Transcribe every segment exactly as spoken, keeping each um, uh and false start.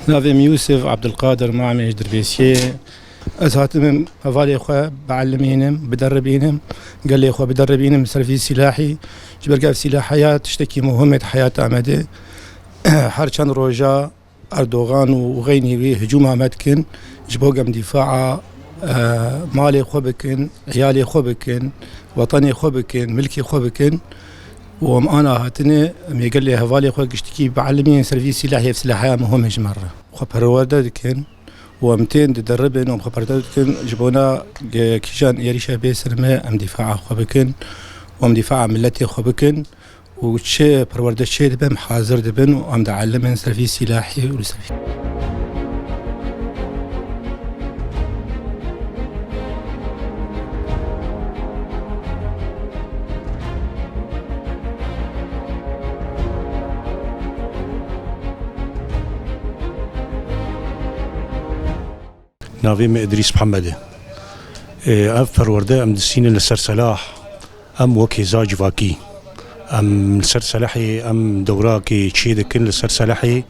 Navê min Yûsif Ebdulqadir Mamê ji Dirbêsiyê. Ez hatime hevalê xwe biellimînim, bideribînim, gelê xwe bideribînim li ser vî sîlahî. Ji ber ku ev sîlah heya tiştekî muhim e di heyata me de. Her çend roja Erdogan û xeynî wî hicûma me dikin, ji bo ku em dîfaa, e, malê xwe bikin, eyalê xwe bikin, wetenê xwe bikin, milkê xwe bikin. Û em ana hatine, em ê gelê hevalê xwe giştikî biellimînin ser vî sîlahê, ev sîlaheya muhim e ji me re. Xwe perwerde dikin û em tên dideribin û em xwe perwerde dikin ji bona ge-, kîjan êrîşe bê ser me, em dîfaa xwe bikin û em dîfaa miletê xwe bikin û çi perwerde çê dibe, em hazir dibin û em dielimin ser vî sîlahê û li ser vî. Navê min Idrîs Mihemed e. Ê, ev perwerde em distînin li ser selah. Em wek hêza civakî, em li ser selehê, em dewrakê çê dikin li ser selehê.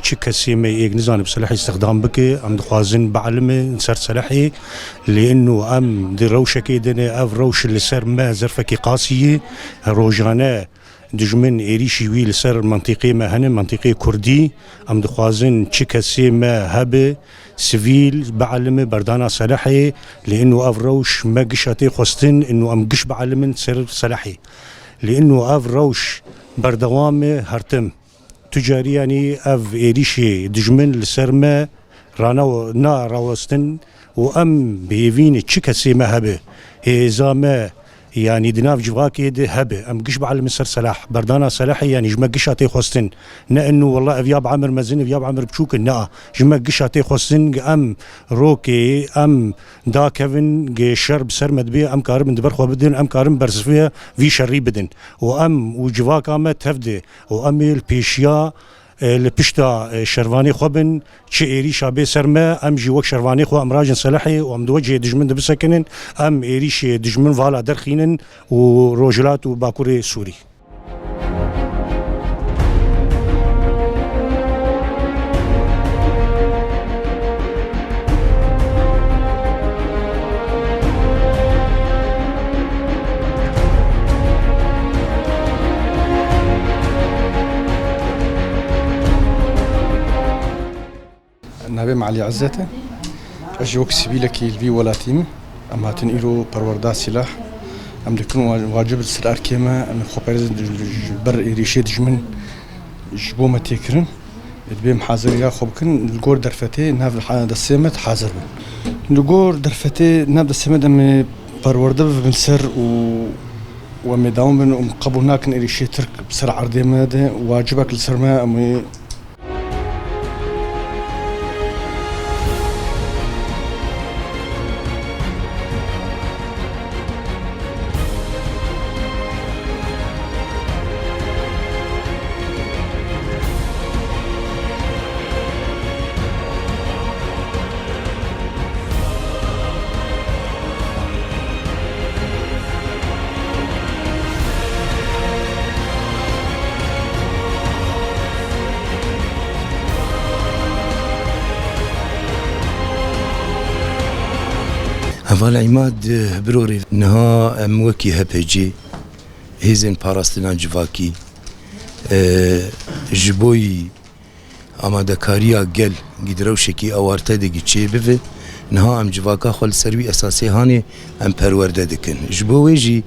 Çi kesê me êk nizane bi selehê îstixdam bike, em dixwazin bielime li ser selehê. Lê ino em di rewşekê de ne, ev rewş li ser me zerfekî qasî ye. Rojane dijmin êrîşî wî li ser mentiqê me hene, mentiqê Kurdî. Em dixwazin çi kesê me hebe, sivîl, bielime berdana selehê, lê ino ev rewş me gişa tê xwestin, ino em giş bielimin ser selehê. Lê ino ev rewş berdewam e her tim. Tu carî yanî ev êrîşê dijmin li ser me rana-, narawestin û em bi hêvî ne çi kesê me hebe, hêza me, yanî di nav civakê de hebe. Em giş bielimin ser selah. Berdana selahê yanî ji me gişa tê xwestin. Ne ino wela ev ya bi emir mezin, ev ya bi emir biçûk in. Na, ji me gişa tê xwestin, em rokê, em dakevin, ge şer bi ser me dibe, em karibin di ber xwe bidin, em karin bersiviya vî şerî bidin. Û em û civaka me tev de û em ê li pêşiya, e, li pişta, e, şervanê xwe bin, çi êrîşa bê ser me, em jî wek şervanê xwe em rajin selehê û em di wecihê dijmin de bisekinin, em êrîşê dijmin vala derxînin û Rojhilat û Bakurê Sûrî. Navê min Elî Ezzet e. Ez jî wek sivîlekî li vî welatî me. Em hatin îro perwerda sîlah. Em dikin wa-, wacib li ser erkê me, em xwe parêzin ji, ji ber êrîşê dijmin ji bo me tê kirin. Dibê em haziriya xwe bikin, li gor derfetê nav ha-, destê me hazir bin. Li gor derfetê nav destê me de em ê perwerde bibin ser û, û em ê dawam bin û em qebûl nakin êrîşê Tirk bi ser erdê me de wacibek li ser me, em ê Heval Îmad, birorê, niha em wekî H P C, Hêzên Parastina Civakî, e, ji bo yî amadekariya gel gi di rewşekî awarte de gi çê bive, niha em civaka xwe li ser wî esasê hanê em perwerde dikin. Ji bo wê jî,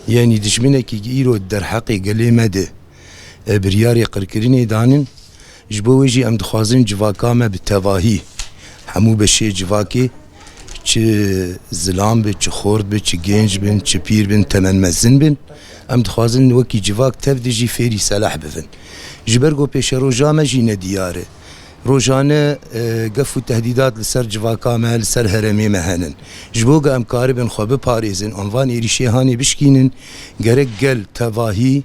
yanî dijminekî gi îro derheqê gelê me de, e, biryarê qirkirinê danin, ji bo wê jî em dixwazin civaka me bi tevahî, hemû beşê civakê, çi zilam be, çi xort be, çi gênc bin, çi pîr bin, temenmezin bin, em dixwazin wekî civak tev de jî fêrî selah bibin. Ji ber ku pêşeroja me jî nediyar e. Rojane, e, gef û tehdîdat li ser civaka me, li ser herêmê me henin. Ji bo ku em karibin xwe biparêzin, em van êrîşê hanê bişkînin, gerek gel tevahî,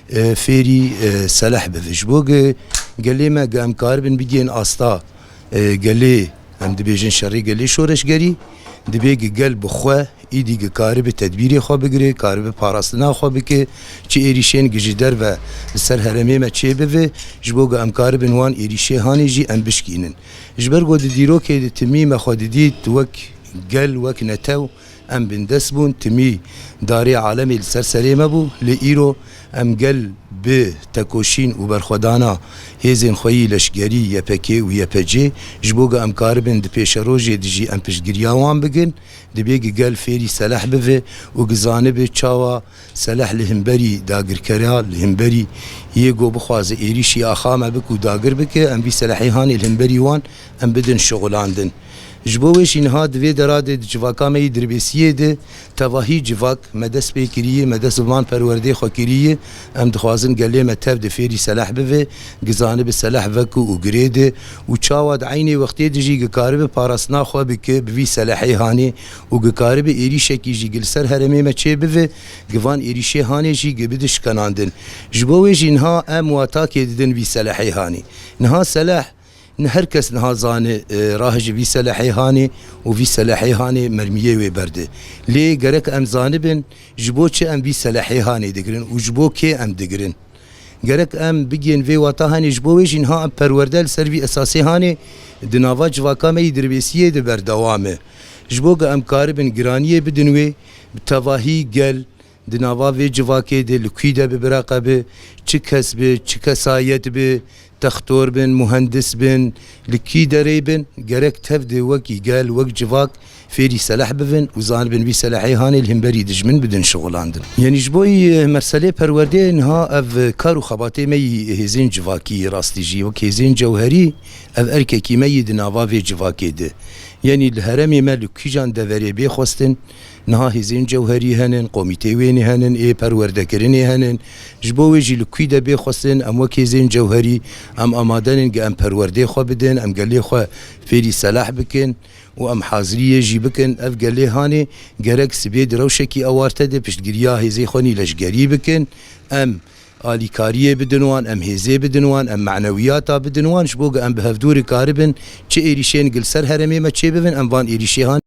e, fêrî, e, seleh bibe. Ji bo ge-, gelê me ge em karibin bigihên asta, e, gelê, em dibêjin şerê gelê şoreşgerî, dibê ge gel bi xwe Îdî gi karibi tedbîrê xwe bigire, karibi parastina xwe bike, çi êrîşên gi ji derve li ser herêmê me çêbive, ji bo gi em karibin wan êrîşê hanê jî em bişkînin. Ji ber ku di dîrokê de timî me xwe didît wek gel, wek netew, em bindest bûn, timî darê alemê li ser serê me bû, lê îro em gel bi tekoşîn û berxwedana hêzên xwe yî leşkerî Y P G û Y P G, ji bo gi em karibin di pêşerojê de jî em piştgiriya wan bikin, dibê gi gel fêrî seleh bive û gi zanibe çawa seleh li himberî dagirkera, li himberî yê ku bixwaze êrîşî axa me bik û dagir bike, em vî selehê hanê li himberî wan em bidin şixulandin. Ji bo wê jî niha di vê dera de di civaka me yî Dirbêsiyê de tevahî civak me dest pê kiriye, me dest bi van perwerdê xwe kiriye. Em dixwazin gelê me tev de fêrî seleh bive, gi zanibe seleh veke û girê de û çawa di eynê wextê de jî gi karibe parastina xwe bike bi vî selehê hanê û gi karibe êrîşekî jî gi li ser herêmê me çê bive, gi van êrîşê hanê jî gi bide şikenandin. Ji bo wê jî niha em watakê didin vî selehê hanê. Niha seleh, ne her kes niha zane, e, rahije vî selehê hanê û vî selehê hanê mermiyê wê berde. Lê gerek em zanibin, ji bo çi em vî selehê hanê digirin û ji bo kê em digirin. Gerek em bigihên vê wata hanê, ji bo wê jî niha em perwerde li ser vî esasê hanê di nava civaka me yî Dirbêsiyê de berdewam e. Ji bo ku em karibin giraniyê bidin wê, bi tevahî gel, di nava vê civakê de li kû de bi bireqe bi, çi kes bi, çi kesayet bi, textor bin, muhendis bin, li kî derê bin, gerek tev de wekî gel, wek civak fêrî seleh bibin û zanibin vî selehê hanê li hemberî dijmin bidin şixulandin. Yanî ji bo yî merselê perwerdê niha ev kar û xebatê me yî hêzên civakî rastî jî wek hêzên cewherî ev erkekî me yî di nava vê civakê de. Yanî li herêmê me li kîjan deverê bê xwestin, niha hêzên cewherî henin, komîtê wênê henin, ê perwerdekirinê henin. Ji bo wê jî li kû de bê xwestin, em wek hêzên cewherî, em amade nin, em perwerdê xwe bidin, em gelê xwe fêrî selah bikin û em haziriyê jî bikin. Ev gelê hanê gerek sibê di rewşekî ewarte de piştgiriya hêzê xwe nî leşgerî bikin. Em alîkariyê bidin wan, em hêzê bidin wan, em manewiyata bidin wan, ji bo ku em bi hevdûrî karibin çi êrîşên gil ser herêmê me çêbibin, em van êrîşê han